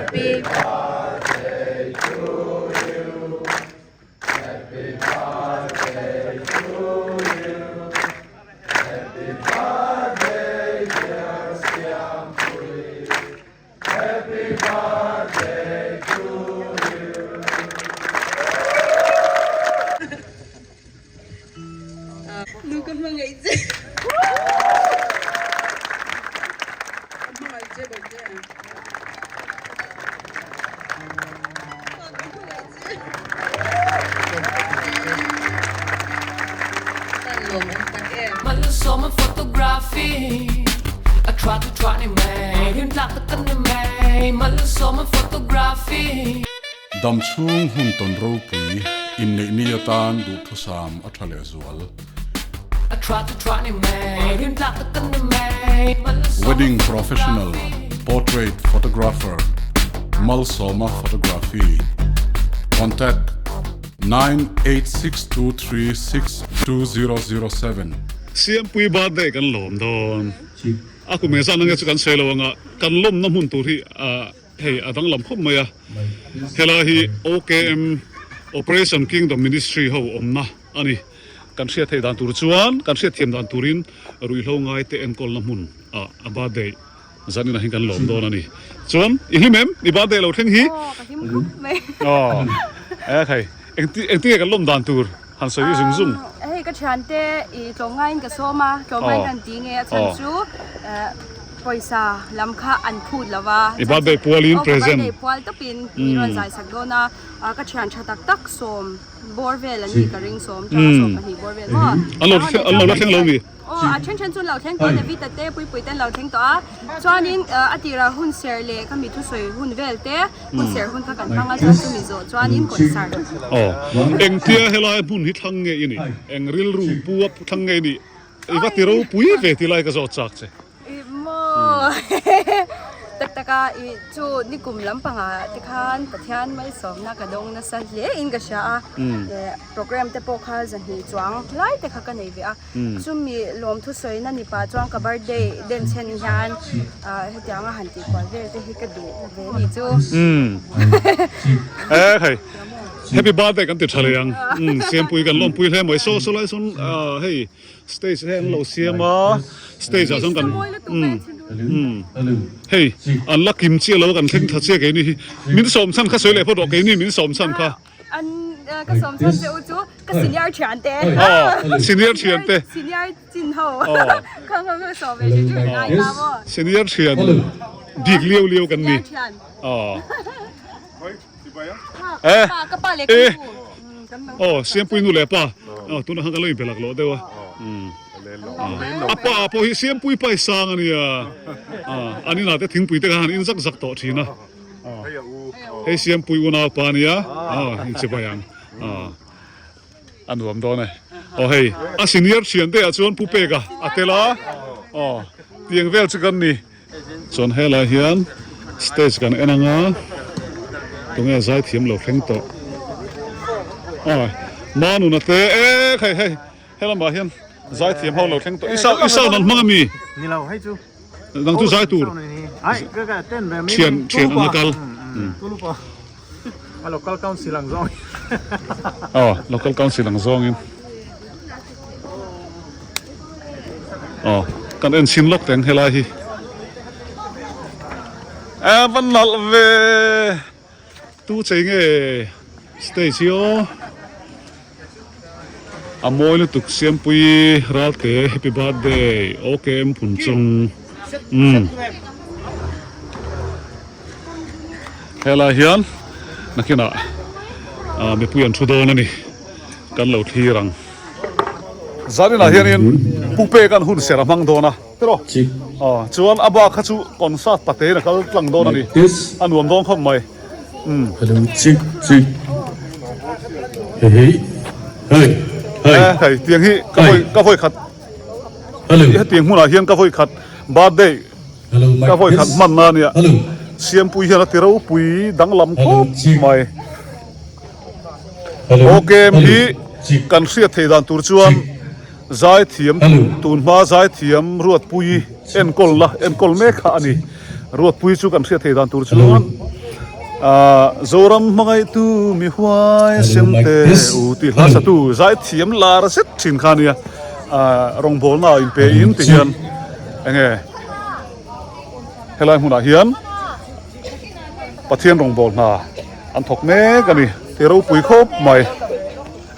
Happy birthday to you Happy birthday to you Happy birthday dear Siampui Happy birthday to you. Nu ka hmangaih che. Ka hmangaih che bawk che. Pa ka hmangaih che. Tan lawm awm tak em. Malsawm photography a tha tu tha ni mai rin tlak tak kan ni mai Malsawm photography. Dam chhung hun tawn ropui inneih ni atan duhthusam a tha lehzual. Wedding professional portrait photographer Malsawma Photography Contact, 9862362007. Siampui birthday kan lawm dawn. A kum engzah na nge chu kan sawi lo anga kan lawmna hmun tur hi Hei a danglam khawp mai a, helai hi OKM, Operation Kingdom Ministry ho awmna a ni. Kan hriat theih dan tur chuan, kan hriat thiam dan turin ruihhlo ngaite enkawlna hmun ah a birthday zanin ah hian kan lawm dawn a ni. Chuan i hlim em? I birthday lo thleng hi? Aw, ka hlim khawp mai. Aw, e khai, engti engtinge kan lawm dan tur han sawi zung zung? Hei ka thiante i tlawmngaiin ka sawm a, tlawmngaiin kan ti nge a chhan chu Pawisa lam kha an phut lo va. I birthday pualin present. Aw ka birthday pual tawpin mi rawn zai sak dawn a, ka thian tha tak tak sawm bawr vel an ni ka ring sawm tanga 12 bawr vel maw. An lo an lo la thleng lo mi? Aw a then then chu an lo thleng tawh a David-a te Puipui te an lo thleng tawh a, chuanin a tirah hun ser leh ka mi thusawi hun vel te hun ser hun kha kan hmang a chuan chumi zawh chuanin concert. Aw engtia helai hmun hi thlang nge i nih? Eng rilru pu a thlang nge i nih? I va ti ropui ve ti lai ka zawt chak che. I maw tak tak a i chu nikum lampanga te khan Pathian malsawmna ka dawng nasa hle in ka hria a program te pawh kha zahnih chuang lai te kha ka nei ve a chumi lawmthu sawina ni pah chuan ka birthday den chhen hian hetianga han tih kual vel te hi ka duh ve ni chu. E hei happy birthday kan ti tha leh ang Siampui kan lawmpui hle mai saw saw lai sawn hei Stage hi an lo siam a, stage ah chuan kan umm hei an la kim chiah lo a kan thleng thla chiah keini hi min sawm chhan kha sawi leh phawt rawh keini min sawm chhan kha. An ka sawm chhan che u chu ka senior thian te. Aw senior thian te. Senior chin ho kha kha ka sawm ve chu chu ngai ta maw. Senior thian bik liau liau kan ni. Aw. Eh ka pa leh ka nu. Aw Siampui nu leh pa aw tunah khan ka lo inpe lak loh deuh a a pa pawh hi Siampui pa hi sang a nia an inah te thingpui te kha han in zak zak tawh thin a hei Siampui unau pa a nia aw inchibai ang a nuam dawn e aw hei a senior thian te ah chuan Pu Peka a tel a aw tiang vel chu kan ni. Chuan helai hian stage kan en anga tunge zai thiam lo thleng tawh a manuna te e khai hei helamah hian zai thiam ho lo thleng tawh i i sound an hmang ami nang chu zai tur thian thian anga kal local council ang zawng aw local council ang zawngin aw kan en chhin lawk teng helai hi e van nalh ve tu chei nge stage hi aw a mawi lutuk Siampui Ralte happy birthday OKM Phunchawng umm helai hian nakinah ah mipui an thu dawn a ni kan lo thlir ang zaninah hianin pu pek an hun ser a hmang dawn a tiraw aw chuan a bak kha chu concert pate in a kal tlang dawn a ni a nuam dawn khawp mai. Hei tiang hi ka vawi khat hetiang hmunah hian ka vawi khat birthday ka vawi khat hmanna a nia Siampui hian a ti ropui danglam khawp mai OKM hi kan hriat theih dan tur chuan zaithiam tunhma zaithiam Ruatpui enkawlna enkawl mek kha a ni Ruatpui chu kan hriat theih dan tur chuan. Zoram hmangaihtu mi huai sem te u tih hla satu zaithiam lar zet thin kha ania rawngbawlna ah inpe in ti hian enge helai hmunah hian Pathian rawngbâwl hna an thawk mek a ni ti ropui khawp mai.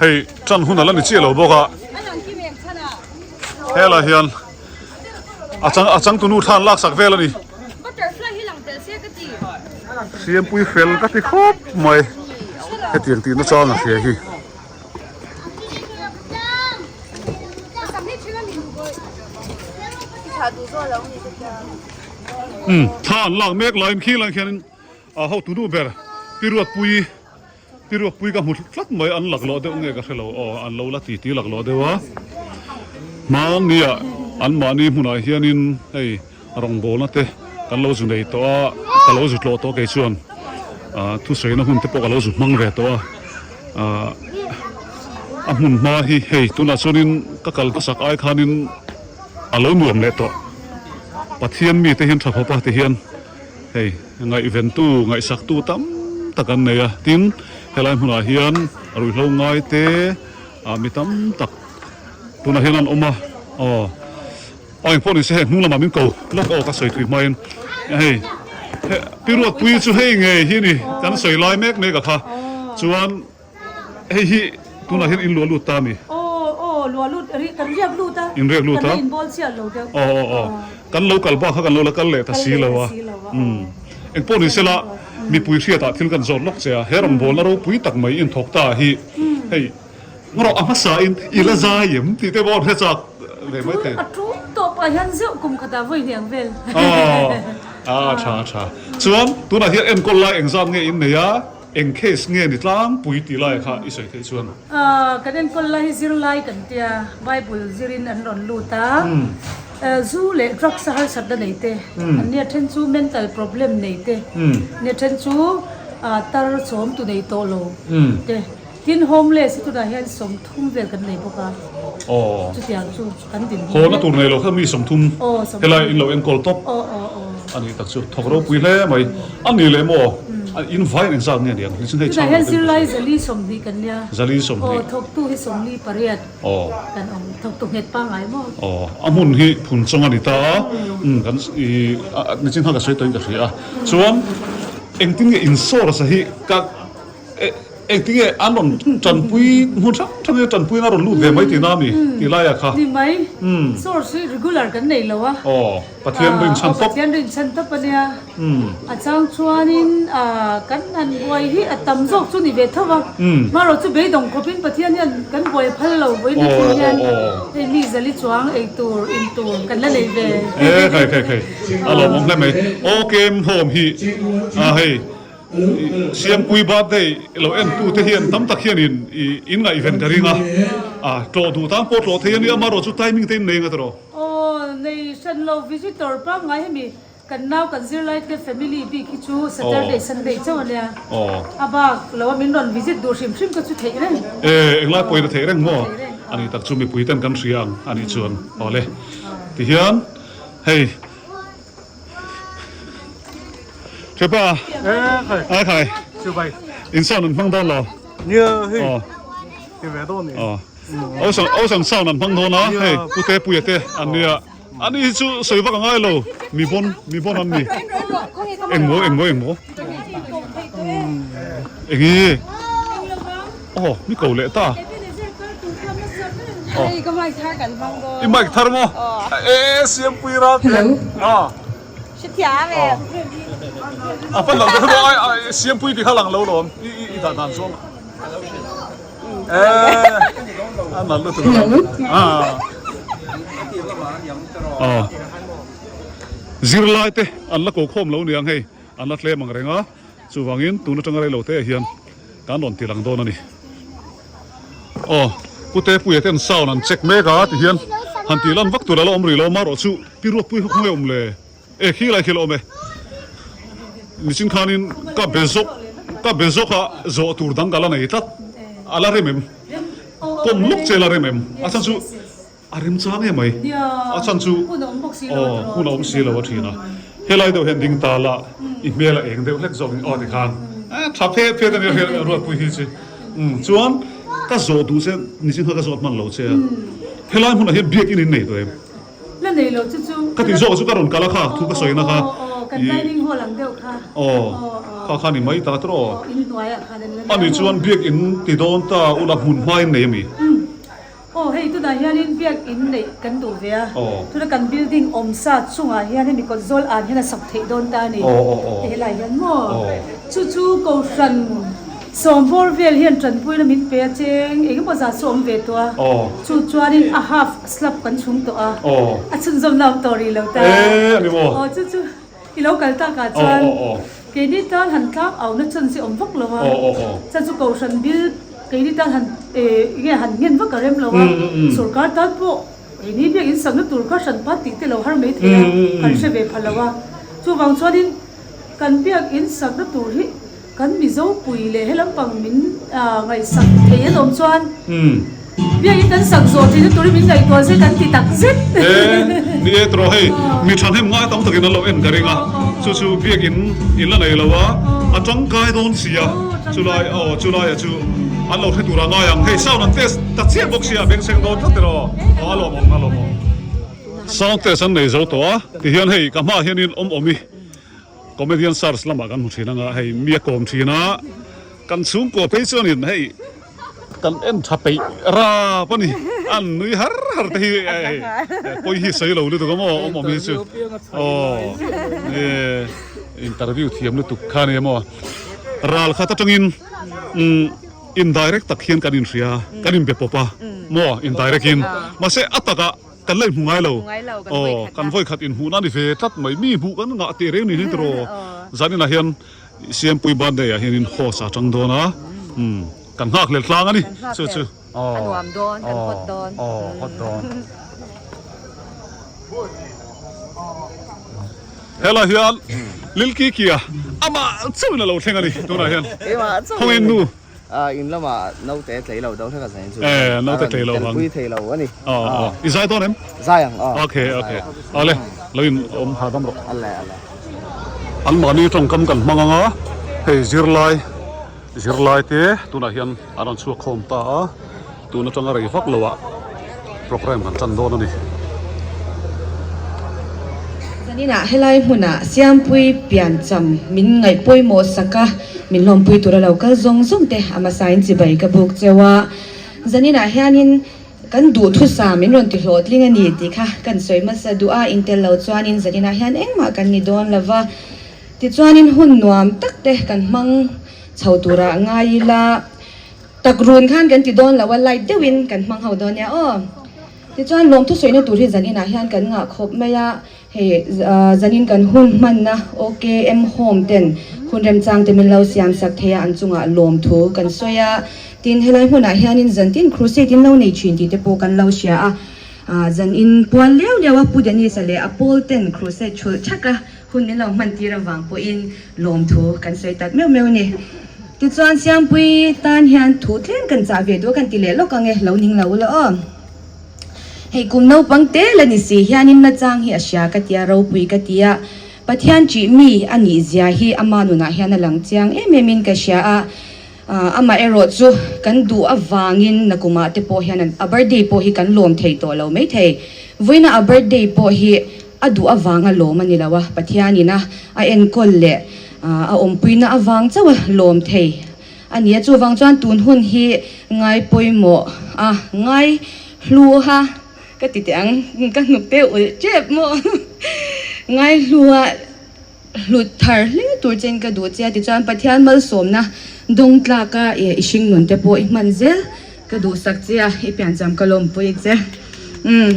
Hei ṭan hun a la ni chiah lo bawk a, helai hian a chang a changtunu thla an laksak vel a ni. Siampui fel ka ti khawp mai hetiang tihna chang a hria hi. Umm thla an lak mek laiin khi lai khianin a hotu nu ber Pi Ruatpuii Pi Ruatpuii ka hmu tlat mai an laklawh deuh nge ka hrelo aw an lo la titi laklawh deuh a hmangnia anmahni hmunah hianin hei rawngbawlna te kan lo zu nei tawh a ka lo zu tlawh tawh kei chuan ah thusawina hun te pawh ka lo zu hmang ve tawh a ah a hmun hma hi hei tunah chuanin ka kal hmasak ai khanin a lo nuam leh tawh. Pathian mite hian tha khawp a ti hian hei ngaihventu ngaihsaktu tam tak an nei a tin helai hmunah hian ruihhlo ngai te ah mi tam tak tunah hian an awm a aw aw engpawh ni se hei hnung lamah min ko lawk aw ka sawi thui hmain hei pi Ruatpui chu hei ngei hi a ni kan sawi lai mek mek a kha chuan. Hei hi tunah hian in luah lut ta a mi? Aw aw luah lut ri kan riak lut a. In riak lut a? Kan la inbawl chiah lo deuh. Aw aw aw kan lo kal bak kha kan lo la kal leh ta si lo a. Umm engpawh ni sela mipui hriatah thil kan zawt lawk che a, he rawngbawlna ropui tak mai inthawk ta hi hei rawh a hmasa in i la zai em tih te pawh an hre chak ve mai thei. A tul tawp ah hian zeuh kum khatah vawi hniang vel. Aw a tha a tha. Chuan tunah hian enkawl lai engzat nge in nei a? Eng case nge ni tlangpui tih lai kha i sawi theih chuan? Kan enkawl lai hi zirlai kan tia, Bible zirin an rawn lut a, zu leh drugs a harsatna nei te, an nia then chu mental problem nei te, nia then chu tar chawm tu nei tawh lo te, tin homeless hi tunah hian 30 vel kan nei bawk a, chutiang chu kan din mek. Haw na tur nei lo kha mi 30 helai in lo enkawl tawp. A nih tak chu thawk ropui hle mai. A nih leh maw? In vai in engzat nge ni ang? Nichhin hei chhang Tunah hian zirlai 120 kan nia. 120. Aw thawktu hi 48 kan awm. Thawktu nghet pangngai maw? Aw a hmun hi phun chawng a ni ta a. Umm kan i nichin kha ka sawi tawhin ka hria a. Chuan engtin nge in source hi ka Engtinge an rawn tanpui hmun hrang hrang hi tanpuina a rawn lut ve mai tihna a mi tih laiah kha. Ni mai, source hi regular kan nei lo a. Aw, Pathian rinchhan tawp. Pathian rinchhan tawp a nia. A chang chuanin kan han buai hi a tam zawk chu ni ve tho va. Hmarawh chu beidawng khawpin Pathian hian kan buai phal lo vawiin ni thung hian hei mi zali chuang ei tur in tur kan la nei ve. E khai khai khai a lawmawm hle mai. Aw kem home hi a hei. Siampui birthday lo en tu te hian tam tak hian in in ngaihven ka ring a, a tlawh duh tan pawh tlawh thei a nia amaherawh chu timing te in nei anga tiraw? Aw nei hran lo visitor pangngai hemi kan nau kan zirlai te family bik hi chu Saturday Sunday chauh a nia a bak lo a min rawn visit duh hrim hrim ka chu theih reng. E englai pawhin a theih reng maw? A nih tak chu mipui ten kan hria ang a nih chuan awle tihian hei. Thiapa ai khai in sound an hmang dawn lo nia hei ti ve dawn ni Osang osang sound an hmang dawn a hei pute puia te an nia ani hi chu sawi vak a ngai lo mi bon mi bon an ni engmaw engmaw engmaw engi aw mi ko leh ta Hei ka mic thar kan hmang dawn. I mic thar maw? E Siampui ral te. Hello. Hrethiam e. A fan lang te ai ai Siampui ti kha lang lo lawm. I i i dah dan chuan. E a nalh lutuk a. Ah. Aw. Zirlai te an la ko khawm lo niang hei an la tlem ang reng a. Chuvangin tun atanga rei lo te ah hian kan rawn ti lang dawn a ni. Aw, Pu Tepuia ten sound an check mek a ti hian han tih lan vak tur a la awm rih lo amaherawh chu Pi Ruatpui kha khawnge awm le? E khi lai khi la awm e. Nichin khanin ka be zawk ka be zawk a zawh tur dang ka la nei tlat a la rem em? Kawm lawk che la rem em? A chhan chu A remchang em mai. A chhan chu aw hun a awm si lo a thin a. Helai deuh hian ding ta la i hmel a eng deuh hlek zawk in aw tikhan. Tha phet phet a nia hriat Ruatpui hi chu. Chuan ka zawh duh che nichin kha ka zawt hman lo che a. Helai hmunah hian biakin in nei tawh em? La nei lo chu chu. Ka tih zawk chu ka rawn kal a kha thu ka sawina kha. Aw aw kan dining hall ang deuh kha. Aw kha kha ni mai ta tawh aw. Aw in hnuaiah khan an la nei a. Ani chuan biakin ti dawn ta ula hmun hma in nei a mi? Aw hei tunah hianin biakin neih kan duh ve a. Tuna kan building awm sa chungah hian hemi kawt zawl an hian a sak theih dawn ta a ni. Helai hian maw? Chu chu Kohhran. Sawmvawr vel hian tanpuina min pe a cheng eng emaw zat chu awm ve tawh a, chu chuanin a half slab kan chhung tawh a, a chhunzawmna awm tawh rih lo ta. Aw chu chu i lo kal takah chuan keini tan han tlang auna chance hi awm vak lo a, chuan chu kohhran bil keini tan han enge han nghen vak a rem lo a, sorkar tan pawh keini biak in sakna tur kha hran pat tih te lo har mai thei a, kan hre ve pha lo a, chuvang chuanin kan biak in sakna tur hi Kan Mizo pui leh he lampang min ngaihsak thei an awm chuan biakin kan sak zawh thin a turin min ngaihtuah zet an ti tak zet. E, ni e tawh hei mi thahnem ngai tam takin an lo en ka ring a, chu chu biakin in la nei lo a, a tangkai dawn si a, chulai aw chulaia chu an lo hre tur a ngai ang, hei sound an test ta chiah bawk sia bengchheng dawn tlat elaw, aw a lawmawm a lawmawm. Sound test an nei zo tawh a, tihian hei ka hmaah hianin awm awm i. Comedian search lamah kan hmu thin anga hei mi a kawm thin a, kan chhungkua phei chuanin hei kan en tha peih rap a ni, an nui har har te hi hei pawi hi sawi lo lutuk a maw awm awm hi chu aw interview thiam lutuk kha a ni maw ral khat atangin umm indirect tak hian kan inhria kan inbe pawp a maw indirect in mahse a takah. Kan la inhmu ngai lo. Aw, kan vawikhat inhmuhna a ni ve tlat mai. Mi hmuh kan ngah teh reng ni hian tiraw. Zaninah hian Siampui birthday ah hianin host a tang dawn a. Umm, kan nghak leh tlang a ni. Chu chu. Aw. Aw, aw, hot dawn. Helai hian Lil Kikia amah chauhin a lo thleng a ni tunah hian. Khawngin nu. In lamah naute tlei lo deuh hlek a zain chu. Eh, naute tlei lo vang. Telpui thei lo a ni. Aw, aw. I zai dawn em? Zai ang, aw. Okay, okay. Awle, lo in awm hahdam rawh. Ale, ale. An mahni tawngkam kan hmang ang a, hei zirlai, zirlai te tunah hian an rawn chhuak khawm ta a, tun atanga rei vak lo ah programme kan tan dawn a ni. Zaninah helai hmunah Siampui piancham min ngaih pawimawh sak a, min hlawmpui tura lo kal zawng zawng te a hmasain chibai ka buk cheu a. Zaninah hianin kan duhthusa min rawn ti hlawhtling a ni tih kha kan sawi hmasa duh a, intel lo chuanin zaninah hian engmah kan ni dawn lo va. Tichuanin hun nuam tak te kan hmang chho turah ngai ila. Tak run khan kan ti dawn lo a, light deuhin kan hmang ho dawn nia aw. Tichuan lawmthu sawina tur hi zan inah hian kan ngah khawp mai a, hei zanin kan hun hmanna OKM Home ten hun remchang te min lo siam sak thei a, an chungah lawmthu kan sawi a. Tin, helai hmunah hianin zantin crusade in lo nei thin tih te pawh kan lo hria a, zanin pual liau liau a Pu Dennis-a leh a pawl ten crusade thulh thak a, Hun min lo hman tir avang pawhin lawmthu kan sawi tak meuh meuh a ni. Tichuan Siampui tan hian thu tlem kan chah ve duh a kan ti leh lawk ang e, lo ning lo ula aw. Hei kum naupang te la ni si hianin nachang hi a hria ka tia, ropui ka tia, Pathian ṭih mi a nih zia hi ama nunah hian a lang chiang em em in ka hria a. Amah erawh chu kan duh avangin nakumah te pawh hian a birthday pawh hi kan lawm thei tawh lo maithei. Vawiina a birthday pawh hi a duh avanga lawm a ni lo a, Pathianin a a enkawl leh a awmpuina avang chauh a lawm thei a ni a. Chuvang chuan tun hun hi ngai pawimawh a, ngai hluha ka ti teh ang, ka hnuk te ulh tep maw, ngai hluha. Hlut thar hle tur chen ka duh che a tichuan Pathian malsawmna dawng tlaka i hringnun te pawh i hman zel ka duhsak che a, i piancham ka lawmpui che. Umm.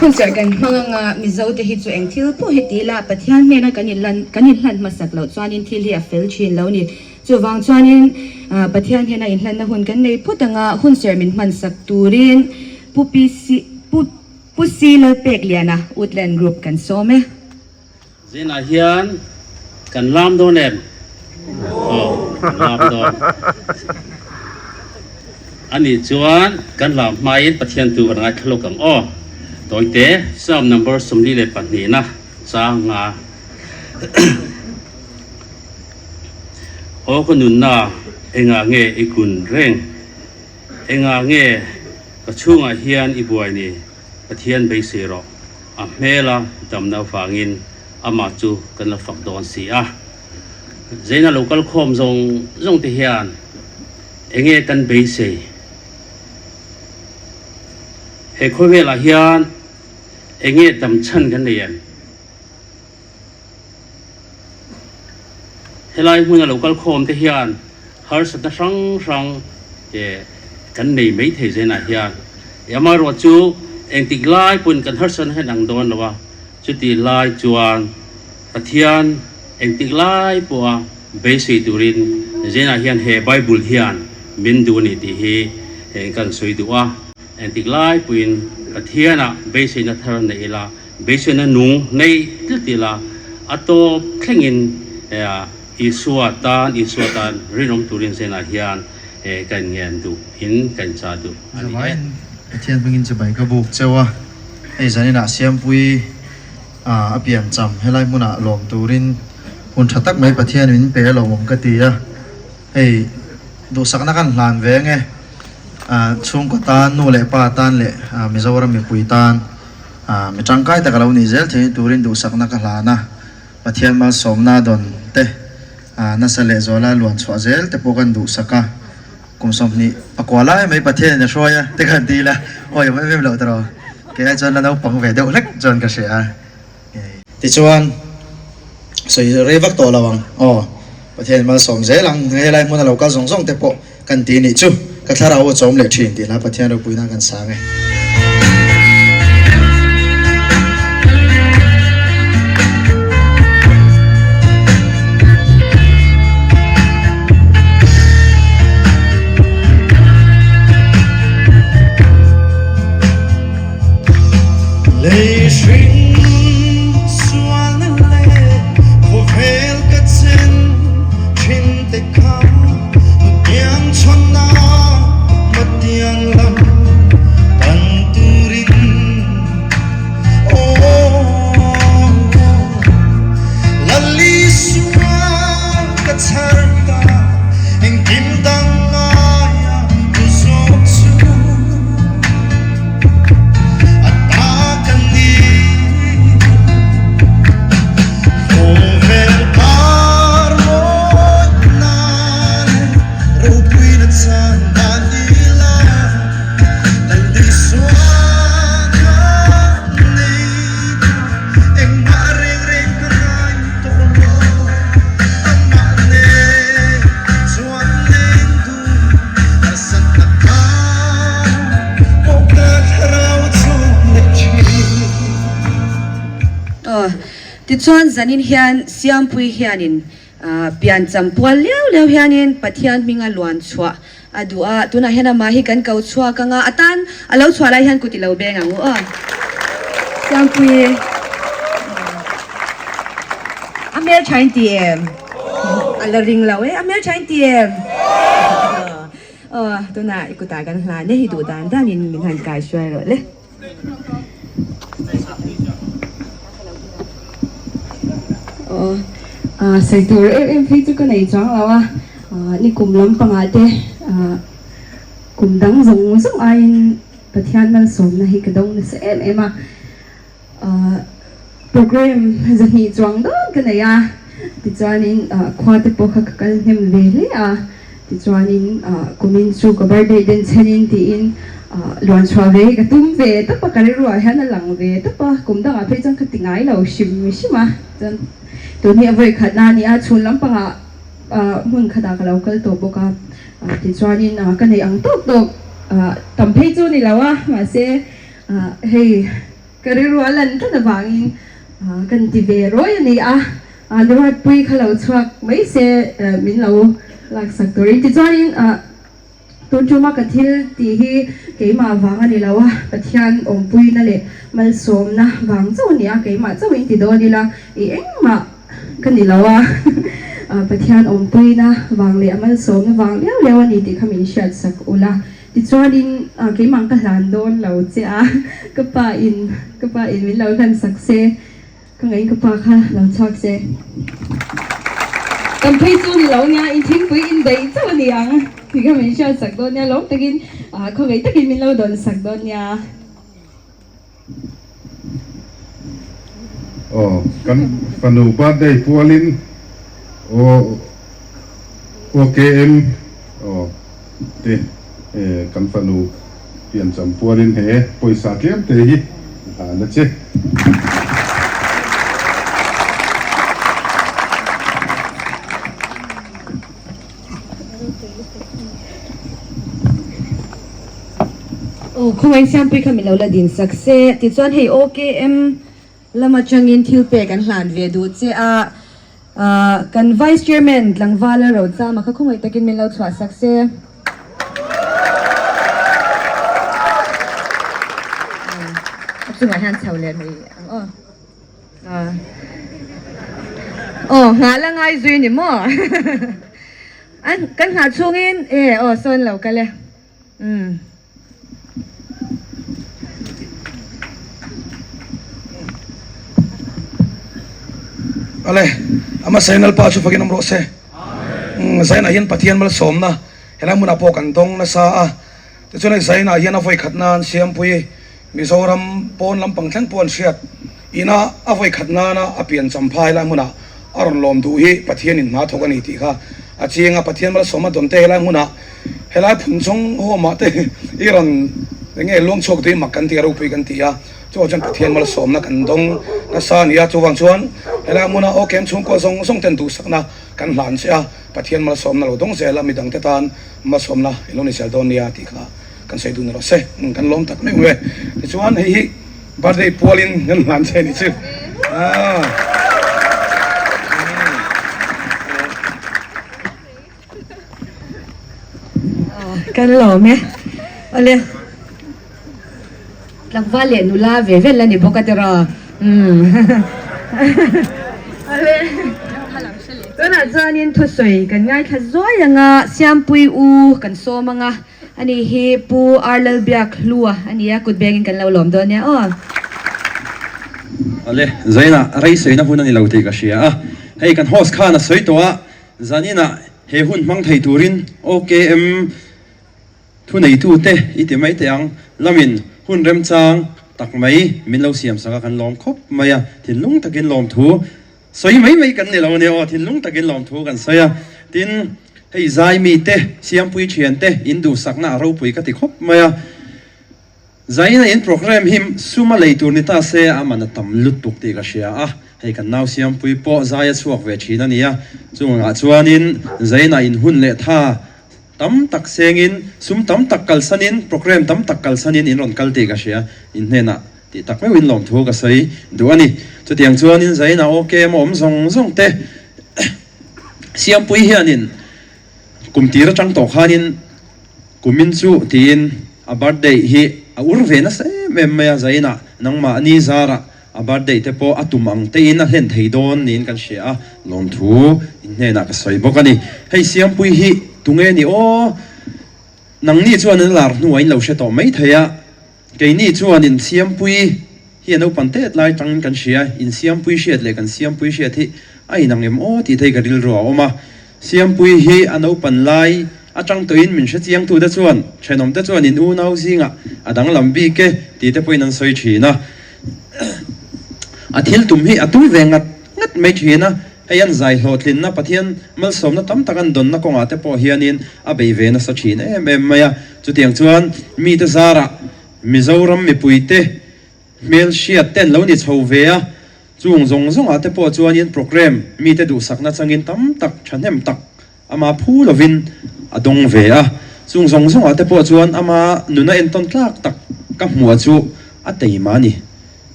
Hunserh kan hmang anga Mizo te hi chu eng thil pawh hi ti ila Pathian hnena kan inlan kan inhlan hmasak loh chuanin thil hi a fel thin lo ni. Chuvang chuanin Pathian hnena inhlanna hun kan nei phawt anga hunserh min hmansak turin Pu PC Pu Pu Si Lalpekliana, Woodland Group kan sawm e. Zinah hian kan lam dawn em? Aw, kan lam dawn. A nih chuan kan lam hmain Pathian tu kan ngaithla lawk ang aw. Tawite, Psalm number 42 na chang nga. Aw ka nunna engah nge i kun reng? Engah nge ka chhungah hian i buai ni? Pathian beisei rawh. A hmela damna avangin amah chu kan la fak dawn si a. Zaina lo kal khawm zawng zawng te hian enge kan beisei? He khawvelah hian enge dam chhan kan nei em? Helai hmuna lo kal khawm te hian harsatna hrang hrang kan nei mai thei zenah hian amaherawh chu engtik lai pawn kan harsatna hian ang dawn lo a, chuti lai chuan Pathian engtik lai pawha beisei turin zenah hian he Bible hian min duh a ni tih hi kan sawi duh a. Engtik lai pawhin Pathianah beiseina thar nei ila, beiseina nung nei tlat ila, a tawp thlengin Isua tan, Isua tan rinawm turin zenah hian ka inngen duh in ka inchah duh a ni e. Zavain Pathian hmingin chibai ka buk cheu a, hei zaninah Siampui a piancham helai hmunah lawm turin hun tha tak mai Pathian min pe a lawmawm ka ti a. Hei duhsakna kan hlan ve nge chhungkaw tan, nu leh pa tan leh Mizoram mipui tan mi tangkai tak a lo nih zel theih turin duhsakna ka hlan a, Pathian malsawmna dawn te nasa leh zuala luan chhuah zel te pawh kan duhsak a, kum 20 pakua lai mai Pathianin a hruai a te khan ti ila awi awm em em loh tawh kei ai chuan la naupang ve deuh hlek chuan ka hria a. Tichuan, sawi rei vak tawh lo ang. Aw, Pathian malsawm zel ang. Helai hmuna lo kal zawng zawng te pawh kan ti nih chu. Ka thlarau a chawm leh thin tih hla Pathian ropui nan kan sang e. Lei hring sualna leh khawvel ka chen thin te kha hmatiang chhawnna hmatiang lam pan turin aw Lal Isua ka chhar ta engkim dang ngaia tu zawk chu A ta ka ni khawvel par mawi nan ropuina chan dan ila Lal Isua ka nei engmah reng reng ka ngai tawh lo amah nen chuan leng dun Aw, tichuan zanin hian Siampui hianin piancham pual liau liau hianin Pathian hminga luan chhuah a duh a, tunah hian amah hi kan ko chhuak anga a tan a lo chhuah lai hian kut i lo beng ang u aw. Siampui a hmeltha in ti em? A la ring lo e, a hmeltha in ti em? Aw, tunah i kutah kan hlan e, i duh dan danin min han kai hruai rawh le. Aw, sawi tur em em phei chu ka nei chuang lo a, nikum lampangah te kum dang zawng zawng aiin Pathian malsawmna hi ka dawng nasa em em a. Program 200 chuang dawn ka nei a, tichuanin khua te pawh kha ka kal hnem ve hle a, tichuanin kumin chu ka birthday den chhenin tiin luan chhuah ve hi ka tum ve tawp a, ka rilruah hian a lang ve tawp a, kum dangah phei chuan ka ti ngai lo hrim hrim a, chuan tun hi a vawi khatna a ni a, chhun lampangah hmun khatah ka lo kal tawh bawk a, tichuanin ka neih ang tawk tawk tam phei chu a ni lo a, mahse hei. Ka rilru a lan tlat avangin kan ti ve rawi a ni a, Nuratpui kha lo chhuak mai se min lo laksak turin. Tichuanin tun tuma ka thil tih hi keimah vang a ni lo a, Pathian awmpuina leh malsawmna vang chauh a ni a, keimah chauhin ti dawn ila i engmah ka ni lo a, Pathian awmpuina vang leh a malsawmna vang liau liau a ni tih kha min hriatsak ula. Tichuanin keimah ka hlan dawn lo che a, ka pa in ka pa in min lo hlan sak se, Ka ngaih ka pa kha lo chhuak se. Kan phei chu ni lo nia, in thingpui in daih chauh a ni ang tih kha min hriat sak dawn nia, lawm takin khawngaih takin min lo dawn sak dawn nia. Aw, kan fanu birthday pualin aw OKM aw te kan fanu piancham pualin he pawisa tlem te hi hlan a che. Aw khawngaih Siampui kha min lo la din sak se tichuan hei OKM lam atangin thil pek an hlan ve duh che a ah kan Vice Chairman tlangvala Rochama kha khawngaih takin min lo chhuah sak se. A chungah hian chho leh mai ang aw. Aw nghah la ngai zui ni maw an kan nghah chhungin e aw sawn lo kal e umm. Ale a hmasa in Lalpa chu fakin awm rawh se umm Zainah hian Pathian malsawmna helai hmunah pawh kan dawng nasa a Tichuan hei Zainah hian a vawikhat nan Siampui Mizoram pawn lampang thleng pawh an hriat ina a vawikhat nana a pian champhai lai hmunah a rawn lawm duh hi Pathianin hna thawk a ni tih kha a chiang a, Pathian malsawma dawn te helai hmunah helai phun chhawng hawmah te i rawn eng nge luang chhuak duh i mak kan ti a ropui kan ti a, chuvang chuan Pathian malsawmna kan dawng nasa a ni a, chuvang chuan helai hmuna OKM chhungkua zawng zawng ten duhsakna kan hlan che a, Pathian malsawmna lo dawng zel a midangte tan Hmasawmna i lo ni zel dawn nia tih kha kan sawi dun rawh se. Kan lawm tak meuh e. Tichuan hei hi birthday pualin kan hlan che ni chu. Kan lawm e. Awle. Tlangval leh nula ve vel a ni bawk a tiraw? Umm. Awle. Tunah chuanin thusawi kan ngaithla zuai ang a, Siampui U kan sawm ang a, ani hi Pu Arlalbiak Hlua a ni a, kut bengin kan lo lawm dawn nia aw. Awle, Zainah rei sawina hun a ni lo tih ka hria a, hei kan host khan a sawi tawh a, zaninah he hun hmang thei turin OKM Thuneitute i ti mai teh ang, lamin hun remchang tak mai min lo siam sak a kan lawm khawp mai a, thinlung takin lawmthu sawi mai mai kan ni lo ania aw, thinlung takin lawmthu kan sawi a, tin hei zai mite, siampui thiante in duhsakna a ropui ka ti khawp mai a, zaina in programme hi suma lei tur ni ta se a man a tam lutuk tih ka hria a, hei kan nau siampui pawh zai a chhuak ve thin a nia, chungah chuanin zaina in hun leh tha Tam tak sengin, sum tam tak kalsanin, programme tam tak kalsanin in rawn kal tih ka hria. In hnenah tih tak meuhin lawmthu ka sawi duh a ni. Chutiang chuanin Zaina OK emaw awm zawng zawng te Siampui hianin kum tir atang tawh khanin kumin chu tiin a birthday hi a ur ve nasa em em mai a, Zaina nangmahni zarah A birthday te pawh a tum ang tein a hlen thei dawn niin kan hria a, lawmthu in hnenah ka sawi bawk a ni. Hei Siampui hi tunge ni aw? Nangni chuan an lar hnuah in lo hre tawh mai thei a, keini chuan in Siampui hi a naupan tet lai tangin kan hria, in Siampui hriat leh kan Siampui hriat hi a inang em aw tih te hi ka rilru a awm a. Siampui hi a naupan lai atang tawhin min hre chiangtute chuan thenawmte chuan in unau zingah a danglam bik e tih te pawhin an sawi thin a. A thil tum hi a tum ve ngat ngat mai thin a, hei an zai hlawhtlinna Pathian malsawmna tam tak an dawnna kawngah te pawh hianin a bei ve nasa thin em em mai a. Chutiang chuan mite zarah Mizoram mipuite hmel hriat te an lo ni chho ve a, Chung zawng zawngah te pawh chuanin programme mite duhsakna changin tam tak thahnem tak ama phu lovin a dawng ve a. Chung zawng zawngah te pawh chuan ama nuna entawn tlak tak ka hmuh chu a teima a ni.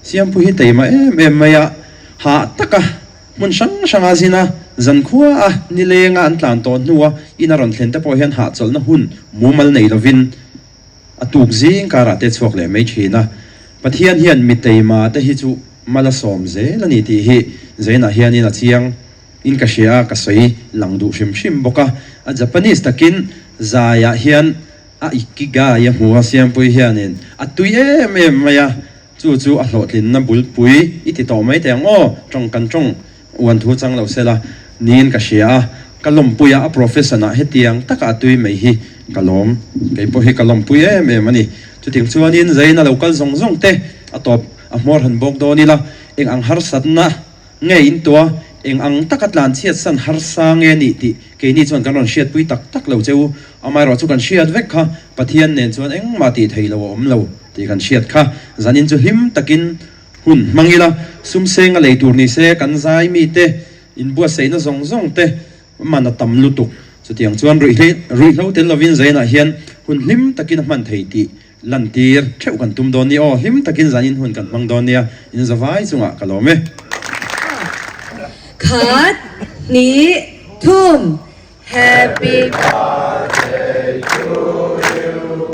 Siampui hi teima em em mai a, hah taka hmun hrang hranga zin a, zankhua a nilenga an tlan tawh hnua in a rawn thlen te pawh hian hahchawlhna hun mumal nei lovin A tuk zing karah te chhuak leh mai thin a, Pathian hian mi teima te hi chu mal a sawm zel a ni tih hi Zainah hianin a chiang in ka hria a, ka sawi lang duh hrim hrim bawk a. A Japanese takin zaiah hian a ikigai a hmu a, Siampui hianin a tui em em mai a. Chu chu a hlawhtlinna bulpui i ti tawh mai teh ang aw, tawng kan tawng uan thu chang lo sela niin ka hria a, ka lawmpui a, a profession ah hetiang taka a tui mai hi ka lawm, kei pawh hi ka lawmpui em em a ni. Chutiang chuanin Zaina lo kal zawng zawng te a tawp a hmawr han bawk dawn ila, eng ang harsatna nge in tua, eng ang taka tlan chhiat san harsa nge nih tih keini chuan kan rawn hriatpui tak tak lo che u, amaherawh chu kan hriat vek kha Pathian nen chuan engmah tih theih lo a awm lo tih kan hriat kha. Zanin chu hlim takin hun hmang ila, sum senga lei tur ni se kan zai mite inbuatsaihna zawng zawng te man a tam lutuk. Chutiang chuan ruihhlo tel lovin Zainah hian hun hlim takin a hman thei tih Lantir theuh kan tum dawn nia aw, hlim takin zanin hun kan hmang dawn nia, in zavai chungah ka lawm e. Khat, hnih, thum, Happy birthday to you,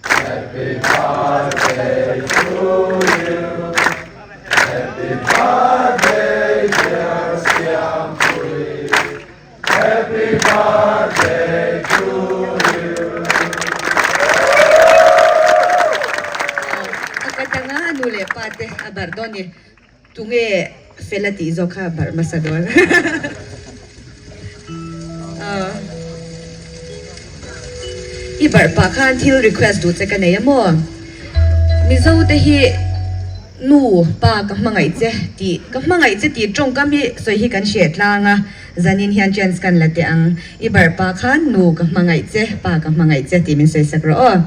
Happy birthday to you, Happy birthday dear Siampui. Happy birthday to you. A ka tanga nu leh pa te a barh dawn ni. Tunge fel a tih zawk kha a barh hmasa dawn. I barh pah khan thil request duh che ka nei a maw? Mizo te hi nu pa ka hmangaih che tih ka hmangaih che tih tawngkam hi sawi hi kan hreh tlang a. Zanin hian chance kan la teh ang. I barh pa khan nu ka hmangaih che, pa ka hmangaih che tih min sawi sak rawh aw.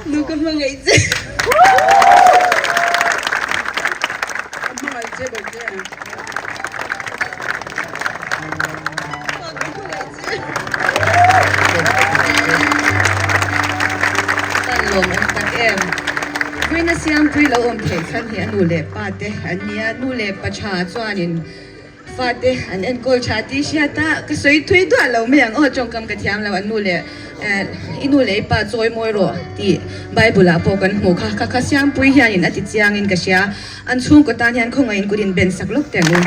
Nu ka hmangaih che. Ka hmangaih che bawihte. Pa ka hmangaih che. Kan lawm awm tak em? Vawiina Siampui lo awm theih chhan hi a nu leh pa te an nia, nu leh pa tha chuanin fate an enkawl tha tih hriat a, ka sawi thui duah lo mai ang aw, tawngkam ka thiam lo, an nu leh i nu leh i pa chawi mawi rawh tih Bible ah pawh kan hmuh kha, kha kha Siampui hianin a ti chiangin ka hria. An chhungkaw tan hian khawngaihin kut in ben sak lawk teh ang u.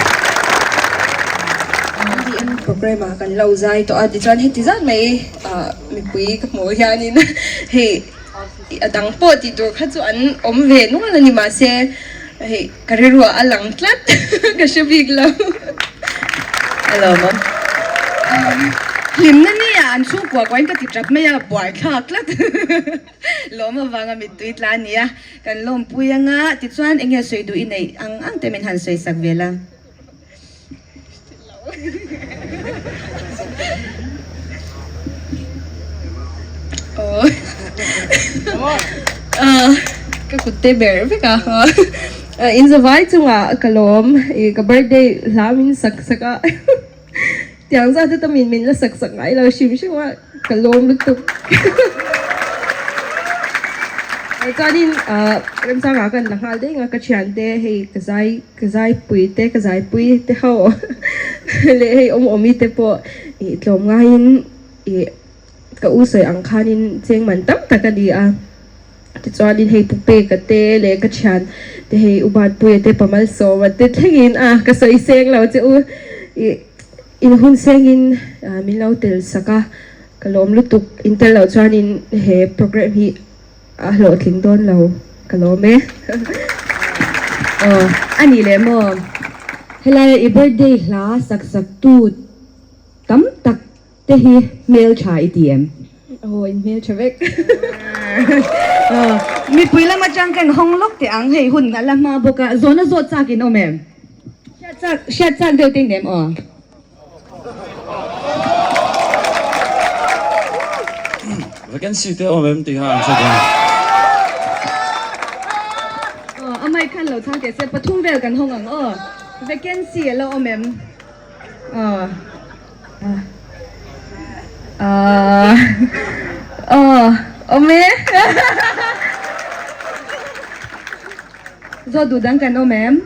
MDM programme ah kan lo zai tawh a tichuan heti zat mai mipui ka hmuh hianin hei a dang pawh tih tur kha chu an awm ve nual a ni mahse hei ka rilruah a lang tlat ka hre bik lo. Hello ma'am. Hlimna nia an chhungkua kuain ka ti tap mai a buaithlak tlat. Lawm avanga mittui tla a ni a, kan lawmpui anga tichuan eng nge sawi duh i neih ang ang te min han sawi sak ve la. Ka kut te ber vek a, in zavai chungah ka lawm i ka birthday hla min sak sak a. Tiang zat te min min la sak sak ngai lo hrim hrim a ka lawm lutuk. Chuanin remchangah kan la nghal daih ang a ka thiante hei ka zai ka zai pui te ka zai pui te ho leh hei awm awmi te pawh ih tlawm ngaiin ih ka u sawi ang khanin cheng man tam tak a ni a. Tichuanin hei Pu Peka te leh ka thian te hei U Banpuia te Pa Malsawma te thlengin a ka sawi seng lo che u ih in hun sengin min lo tel sak a ka lawm lutuk in tel loh chuanin he programme hi a hlawhtling dawn lo ka lawm e. Aw a nih leh maw helaia i birthday hla sak sak tu tam tak Te hi hmel tha i ti em? Aw, in hmel tha vek. Aw, mipui lam atang kan hawng lawk teh ang, hei hun a la hma bawk a, zawhna zawt chak in awm em? Hriat chak, hriat chak deuh te in em aw? Vacancy te awm em tih kha an hre dawn. Aw, a mic khan lo chhang teh se, pathum vel kan hawng ang aw. Vacancy a la awm em? Aw. Aw awm e. Zawt duh dang kan awm em?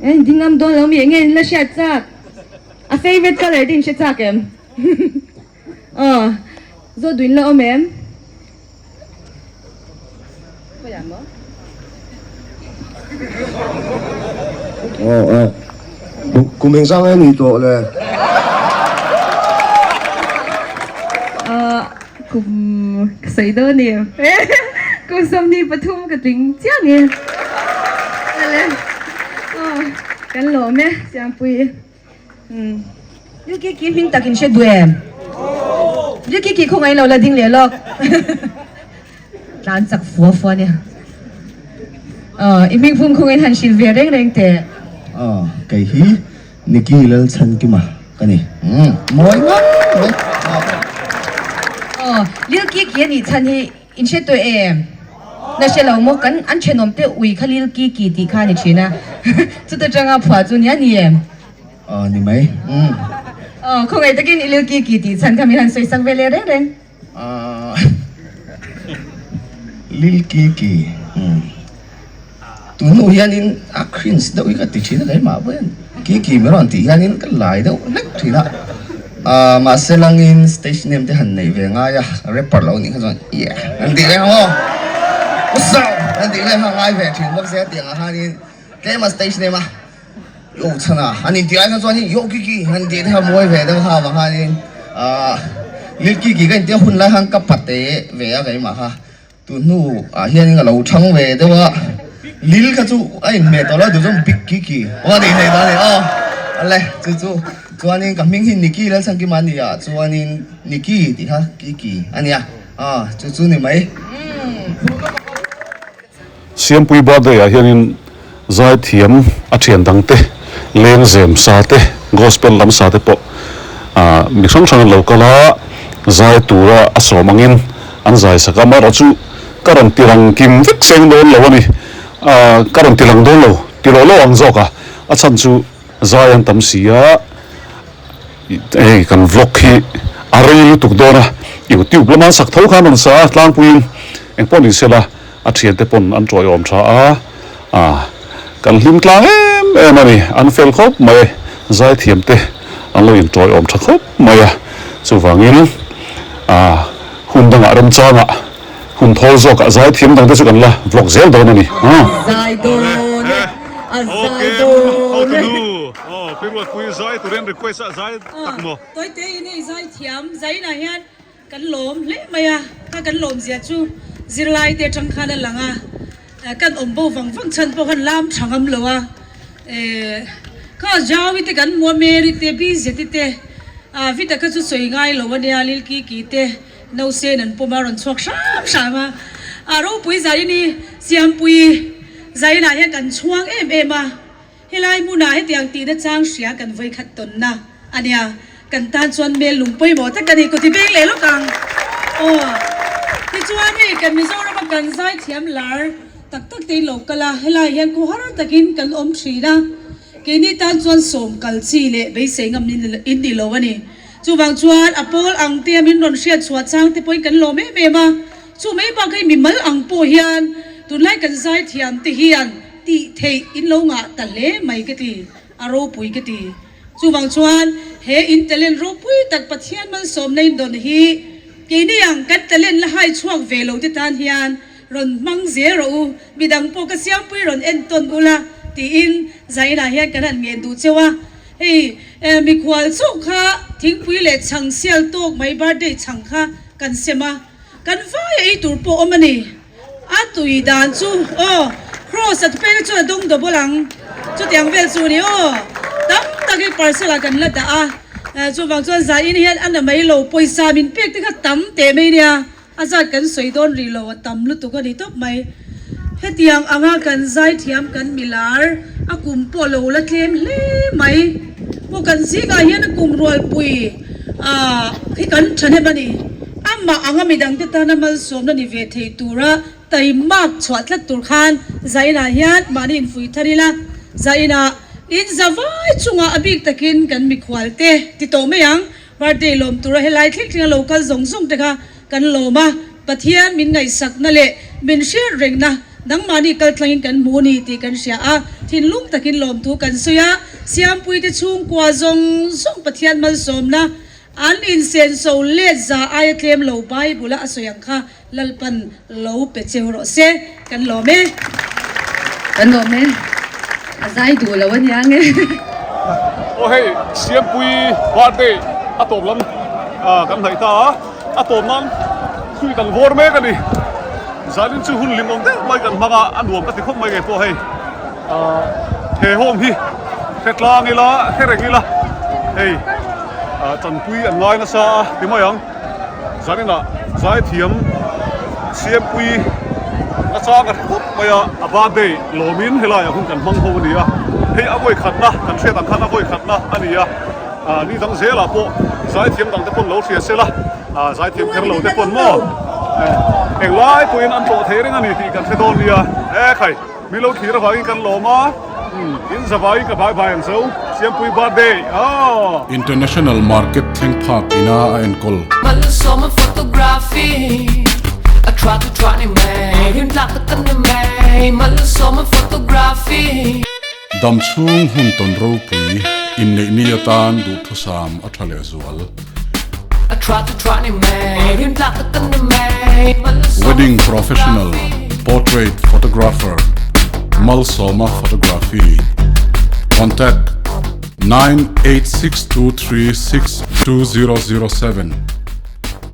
E ding ngam dawn lo mi enge in la hriat chak? A favourite colour te in hre chak em? Aw zawt duh in la awm em? Aw e kum engzang e ni tawh le. Kum ka sawi dawn em? Kum 23 ka tling chiang e. Awle aw kan lawm e Siampui. Umm Lilkiki hming tak in hre duh em? Lilkiki khawngaih lo la ding leh lawk. Tlan chak fua fua nia. Aw i hming phum khawngaih han hrilh ve reng reng teh. Aw kei hi Nicky Lalchhankima ka ni. Umm mawi ngawt mai. Aw Lil Kiki a nih chhan hi in hre tawh em? Na hre lo maw? Kan an thenawm te ui kha Lil Kiki tih kha a ni thin a. Chuta tanga phuah chu nia ni em? Aw ni mai. Umm. Aw khawngaih takin i Lil Kiki tih chhan kha min han sawi sak ve leh reng reng. Aw Lil Kiki. Umm. Tunu hianin a cringe deuh hi ka ti thin a keimah pawh hian Kiki min rawn tih hianin ka lai deuh hlek thin a, ah mahse langin stage name te han neih ve ngai a rapper lo nih kha chuan yeah an tih leh maw what's up an tih leh kha ngai ve thin bawk sia tiang ah khanin tlem a stage name a yo chhan a an intih ai kha chuanin yo Kiki an tih te kha mawi ve deuh kha avang khanin ah Lil Kiki ka intia hun lai khan ka pate ve a keimah kha. Tun hnu ah hian a lo thang ve deuh a, Lil kha chu a inhmeh tawh lo duh chuan Big Kiki aw a nih theih ta a ni aw. Awle chu chu chuanin ka hming hi Nicky Lalchhankima a ni a chuanin Nicky tih kha Kiki a nia aw chu chu ni mai. Siampui birthday ah hianin Zaithiam a thian dang te, lengzem sa te, gospel lam sa te pawh mi hrang hrang an lo kal a, zai tura a sawm angin an zai sak a, amaherawh chu ka rawn ti lang kim vek seng dawn lo a ni, ka rawn ti lang dawn lo, ti lo lo ang zawk a, a chhan chu zai an tam si a, hei kan vlog hi a rei lutuk dawn a, youtube lama an sak tho khan rawn sa a tlangpuiin engpawh ni sela. A thiante pawn an tawiawm tha a, ah kan hlim tlang em em a ni, an fel khawp mai, zaithiam te an lo in tawiawm tha khawp mai a, chuvangin ah hun dangah remchangah hun thawl zawkah zaithiam dang te chu kan la vlog zel dawn a ni. Zai dawn e, a zai dawn e. Aw Piruatpui zai turin request a zai tak maw? Tawite in hei zaithiam zainah hian Kan lawm hle mai a, kha kan lawm zia chu zirlai te atang khan a lang a, kan awm bo vang vang chhan pawh khan lam tha ngam lo a, kha Jaui te kan hmu a, Mary te, Bizeti te, Vita kha chu sawi ngai lo a nia, Lilkiki te Nausen an pawm a rawn chhuak hram hram a, a ropui zain hi Siampuii zainah hian kan chhuang em em a. Helai hmunah hetiang tihna chang hria kan vawikhat tawnna a nia, kan tan chuan mel lung pawimawh tak a ni, kawti beng leh lawk ang aw. Tichuan hei kan Mizorama kan zaithiam lar tak tak te in lo kal a, helai hian khaw har takin kan awm thin a, keini tan chuan sawm kal chi leh beisei ngam in ni lo a ni. Chuvang chuan a pawl ang te a min rawn hriat chhuah chang te pawhin kan lawm em em a, chu mai bakah hei mimal ang pawh hian tunlai kan zaithiam te hian, Tih theih in lo ngah ta hle mai ka ti, a ropui ka ti. Chuvang chuan he in talent ropui tak Pathian malsawmna in dawn hi keini ang kan talent la hai chhuak ve lo te tan hian rawn hmang zel rawh u, midang pawh ka siampui rawn entawn ula tiin zainah hian kan han ngen duh cheu a. Hei mikhual chauh kha thingpui leh chhang sial tawk mai birthday chhang kha kan sem a, kan vai a ei tur pawh awm a ni. A tui dan chu aw Kross a thupeng chuan a dawng double ang chutiang vel chu ni aw tam tak hi parcel ah kan la dah a chuvang chuan zain hian a na mai lo pawisa min pek te kha tam teh mai nia a zat kan sawi dawn rih lo a tam lutuk a ni tawp mai hetiang anga kan zaithiam kan milar a kum pawh lo la tlem hle mai pawh kan zingah hian a kum rualpui ah hi kan thahnem a ni. Amah anga midangte tana malsawmna ni ve thei tura taimak chhuah tlat tur khan Zainah hian mahni infuih thar ila, Zainah in zavai chungah a bik takin kan mikhualte ti tawh mai ang, birthday lawm tura helai thleng thlenga lo kal zawng zawng te kha kan lawm a, Pathian min ngaihsakna leh min hriat rengna nangmahni kal tlangin kan hmu ni tih kan hria a, thinlung takin lawmthu kan sawi a, Siampuite chhungkua zawng zawng Pathian malsawmna An insenso let za aia tlem lo Bible a a sawi ang kha Lalpan lo pe cheu rawh se, kan lawm e. Kan lawm e, a zai duh lo a nia nge. Aw hei Siampui birthday a tawp lam kan hnaih ta a, a tawp nan. Sweet an vawr mek a ni. Zanin chu hun hlimawm deuh mai kan hmang a, a nuam ka ti khawp mai ngei pawh hei. Ahh he home hi hre tlang ila, hre reng ila hei ah chanpui an ngai nasa a ti mai ang. Zaninah zaithiam Siampui nachang ka hre khawp mai a, a birthday lawmin helaiah hun kan hmang ho a ni a. Hei a vawikhatna kan hriat ang khan a vawikhatna a ni a, ah ni dang zelah pawh zaithiam dangte pawn lo hria sela. Ah zaithiam kher lo te pawn maw englai pawhin an tlawh thei reng a ni tih kan hre dawn nia e khai min lo thlir avangin kan lawm a in zavaiin ka bye bye ang zo Siampui birthday aw. International Market thleng phak ina a enkawl. Malsawma photography a tha tu tha ni mai rintlak tak kan ni mai Malsawma photography. Damchhung hun tawn ropui inneih ni atan duhthusam a tha lehzual. Wedding Professional Portrait Photographer Malsawma Photography Contact 9862362007.